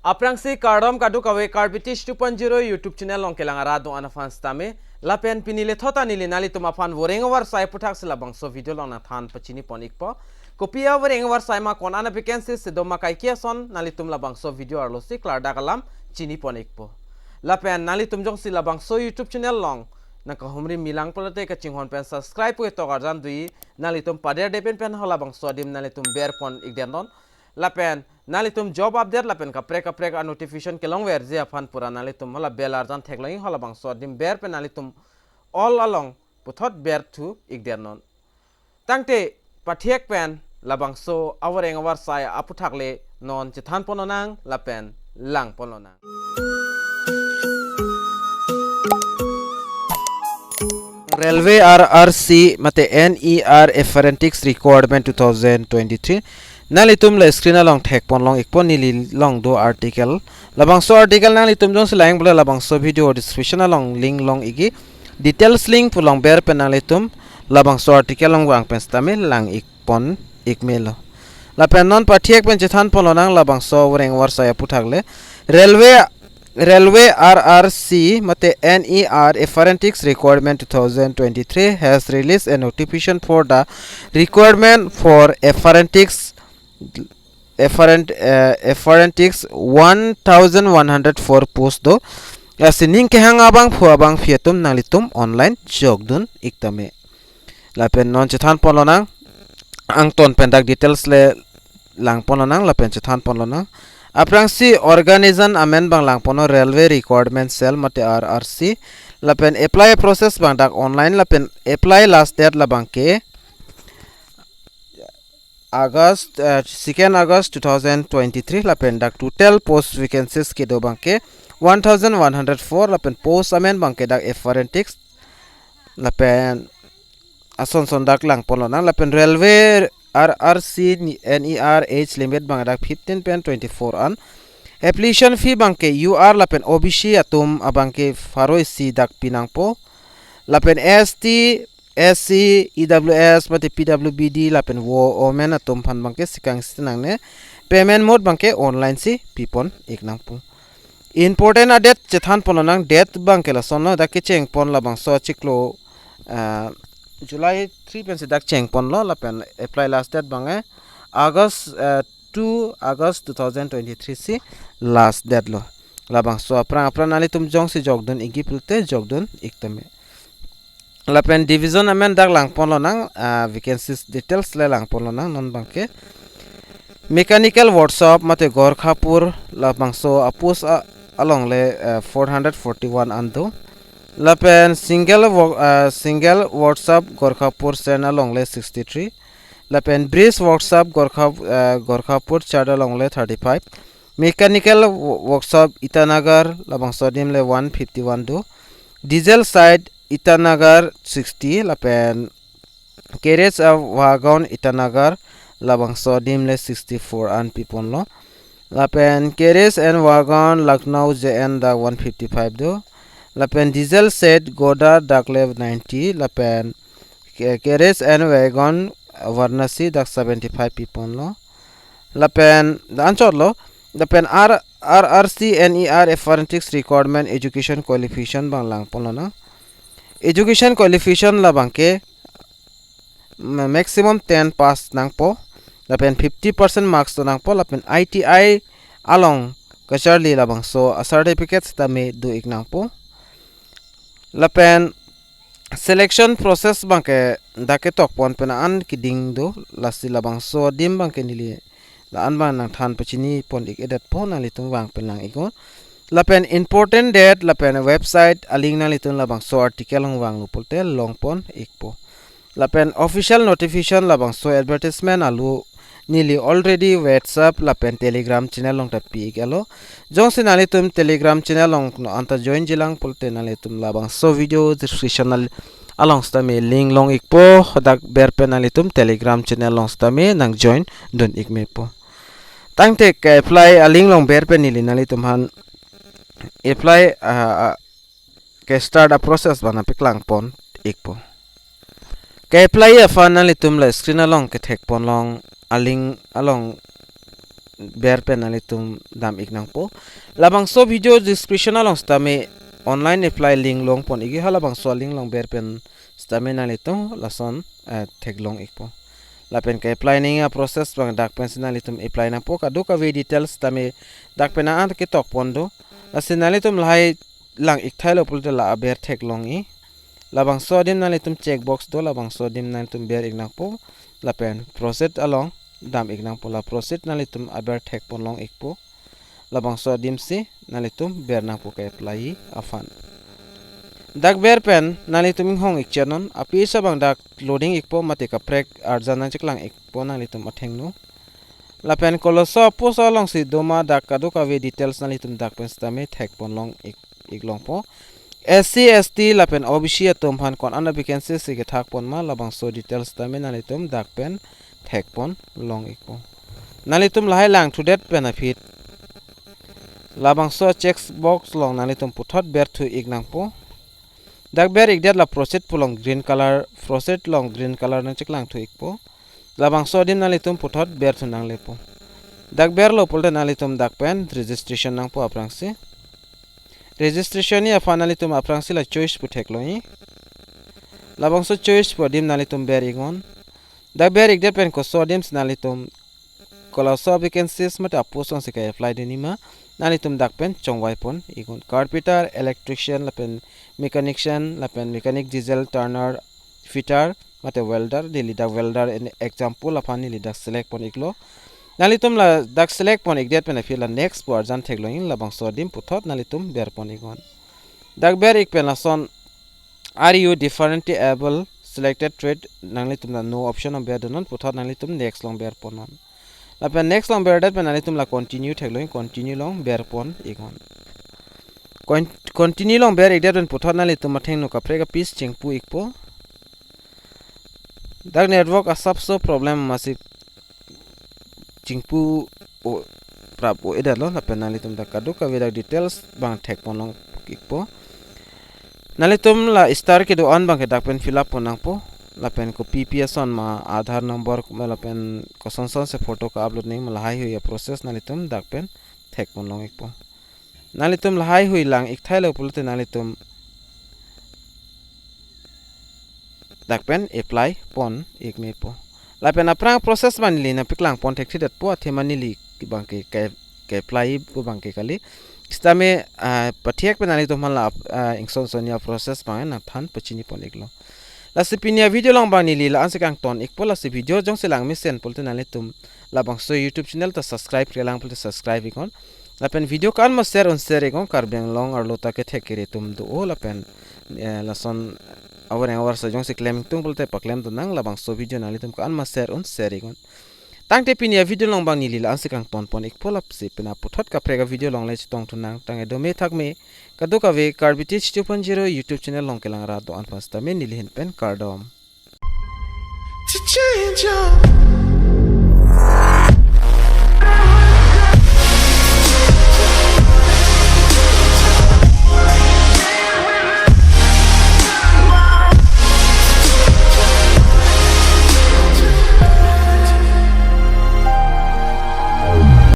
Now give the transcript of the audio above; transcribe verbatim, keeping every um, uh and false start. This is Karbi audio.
Aphrangsi kardom kadokave Karbi Teach two point zero YouTube channel along kelang arat do-an aphan sitame, lapen pini lethot ta neli nanglitum aphan voreng avarsai aputhaksi labangso video along nangthan pachini pon ikpo. Kopi avoreng avarsai ma, ko-an a vacancy si do ma, kaike ason, nanglitum labangso video arlosi klardak alam chini pon ikpo. Lapen nanglitum jongsi labangso YouTube channel along nangkahumri milang pulote kachinghon pen subscribe pu ketok arjan do-i, nanglitum paderde pen pen halabangso adim nanglitum ber pon ikdetnon. Lapen nanglitum job update lapen kaprek kaprek a notification kelongverji aphan pura nanglitum hala bell arjan theklong-i, halabangso adim ber pen nanglitum all along puthot ber thu ikdetnon. Tangte pathiek pen labangso avoreng avarsai aputhak le non chethan ponlonang lapen lang ponlonang. Railway R R C mate N E R Apprentice Requirement two thousand twenty-three. Nanglitum le screen along thek ponlong ikpo, neli along do article. Labangso article nanglitum jongsi lang pulote labangso video description along link long ikji. Details link pu along ber pen nanglitum labangso article along vang pen sitame lang ik pon ik melo. Lapen non pathiek pen chethan ponlonang labangso avoreng avarsai aputhak le. Railway, Railway R R C mate N E R Apprentice Requirement two thousand twenty-three has released a notification for the requirement for apprentice, apprent-, uh, apprentice one thousand one hundred four post do. Lasi ning kehang abangphu abangphi atum nanglitum online jokdun iktame. Lapen non chethan ponlonang, angton pen dak details le lang ponlonang lapen chethan ponlonang. Aphrangsi organization amen abang lang ponlo, Railway Recruitment Cell mate R R C. Lapen apply process abang dak online, lapen apply last date labangke August, uh, second August two thousand twenty-three, lapen dak total post vacancies kedo abangke one thousand one hundred four, lapen post amen abangke dak apprentice, lapen ason son dak lang ponlonang. Lapen Railway R R C N E R age limit abang dak fifteen pen twenty-four an. Application fee abangke U R lapen O B C atum abangke pharo isi dak pinangpo. Lapen S T, S C, E W S mate P W B D lapen wo-, women atum aphan abangke sikang si nangne. Payment mode abangke online si pipon ik nangpo. Important a date chethan ponlonang, date abangke lasonlo, dak kecheng pon labangso achiklo, ah, July three pensi dak cheng ponlo, lapen apply last date abangke August, ah, two August two thousand twenty-three si last date lo. Labangso aphrang aphrang nanglitum jongsi jokdun ikji pulote jokdun iktame. Lapen division amen dak lang ponlonang, ah, vacancies details le lang ponlonang non abangke. Mechanical workshop mate Gorkhapur labangso a post a-, along le, ah, four hundred forty-one an do. Lapen single wo-, ah, single workshop Gorkhapur Sen along le sixty-three. Lapen bridge workshop Gorkha-, ah, Gorkhapur Chard along le thirty-five. Mechanical wo-, workshop Itanagar labangso adim le one fifty-one do. Diesel shed Itanagar sixty, lapen carriage a wagon Itanagar labangso adim le sixty-four an piponlo. Lapen carriage and wagon Lucknow J N dak one fifty-five do. Lapen diesel shed Godda dak le ninety, lapen ca-, carriage and wagon Varanasi dak seventy-five piponlo. Lapen anchotlo, lapen R-, R R C N E R apprentice requirement education qualification abang lang ponlonang. Education qualification labangke ma-, maximum ten pass nangpo, lapen fifty percent marks do nangpo, lapen I T I along kacharli labangso a certificate sitame do ik nangpo. Lapen selection process abangke dak ketok pon pen an keding do, lasi labangso adim abangke neli la-an abang nangthan pachini pon ik-edetpo, nanglitum vang pen lang iknon. Lapen important date lapen website a link nanglitum labangso article along vanglo pulote long pon ikpo. Lapen official notification labangso advertisement alo neli already WhatsApp lapen Telegram channel along ta pi iklo. Jongsi nanglitum Telegram channel along non anta join jilang pulote nanglitum labangso video description al-, along sitame link long ikpo, dak ber pen nanglitum Telegram channel along sitame nang join dun ik mepo. Tangte ke-apply a link along ber pen neli nanglitum aphan apply, ah, ah, ke-start a process abang nangpaklang pon ikpo. Ke-apply aphan nanglitum la screen along kethek ponlong a link along ber pen nanglitum dam ik nangpo. Labangso video description along sitame online apply link longpon ikji, halabangso link along ber pen sitame nanglitum lason, eh, theklong ikpo. Lapen ke-apply nangji a-process abang dak pensi nanglitum apply nangpo, kadokave details sitame dak pen an ketok pon do. Lasi nanglitum lahai lang ik thailo pulote la aber theklongji. Labangso adim nanglitum check box do, labangso adim nanglitum ber ik nangpo. Lapen proceed along dam ik nangpo, la proceed nanglitum aber thekpon long ikpo. Labangso adim si nanglitum ber nangpo ke-apply aphan. Dak ber pen nanglitum inghong ik chenon, a-page abang dak loading ikpo mate kaprek arjan nangcheklang ikpo nanglitum athengno. Lapen koloso a-post alongsi doma dak kadokave details nanglitum dak pen sitame thekpon long ik, ik longpo. S C, S T lapen O B C atum aphan ko-an a-vacancy si kethakpon ma, labangso details sitame nanglitum dak pen thekpon long ikpo. Nanglitum lahai langthudet pen aphi labangso check box along nanglitum puthot berthu ik nangpo. Dak ber ikdet la proceed pu along green color, proceed along green color nangcheklangthu ikpo. Labangso adim nanglitum puthot berthu nanglepo. Dak berlo pulote nanglitum dak pen registration nangpo aphrangsi. Registration ji aphan nanglitum aphrangsi la choice pu theklongji. Labangso choice pu adim nanglitum ber iknon. Dak ber ikdet pen koso adim si nanglitum koloso vacancies mate a-post alongsi ke-apply dunji ma, nanglitum dak pen chongvaipon iknon. Carpenter, electrician lapen mechanician lapen mechanic, diesel, turner, fitter mate welder, neli dak welder in example aphan neli dak select pon iklo. Nanglitum ladak select pon ikdet pen aphi la next pu arjan theklongji, labangso adim puthot nanglitum berpon iknon. Dak ber ik pen lason, "Are you differently able, selected trade?" Nanglitum la no option along ber dunnon, puthot nanglitum next along berponnon. Lapen next along berdet pen nanglitum la continue theklongji, continue along berpon iknon. Con-, continue along ber ikdet pen puthot nanglitum athengno kaprek a-page chingpu ikpo. Dak network asapso problem masi chingpu o prap o-edetlo, lapen nanglitum dak kadokave dak details abang thekpon long ikpo. Nanglitum la star kedo-an abang ke dak pen fill up pon nangpo. Lapen kopi pi ason ma, Aadhaar number ma lapen kosonson si photo ka-upload nangji ma, lahai hui a-process nanglitum dak pen thekpon long ikpo. Nanglitum lahai hui lang ik thailo pulote nanglitum dak pen apply pon ik mepo. Lapen aphrang process abang neli nangpaklang pon thekthedetpo, athema neli abang ke, ke, ke-apply pu abang ke kali. Sitame, ah, pathek pen nanglitum aphan la, ah, ingson son a-process abang nangthan pachini pon iklo. Lasi pini a-video along abang neli la-ansi kangton ikpo, lasi video jongsi lang mesen pulote nanglitum labangso YouTube channel ta subscribe-re lang pulote subscribe iknon. Lapen video ko-an ma share un share iknon, Karbi Anglong arlo ta kethek kere atum do-o, lapen, eh, lason awareng awarsa jongsi klem ingtung pulote paklem dun nang, labangso video nanglitum ko-an ma share un share iknon. Tangte pini a-video along abang neli la-ansi kangton pon ikpo, lasi pini puthot kaprek a-video along le chetongthu nang, tangte dome thakme, kadokave Karbi Teach two point zero YouTube channel along kelang ra do-an aphan sitame neli ahin pen kardom. To change your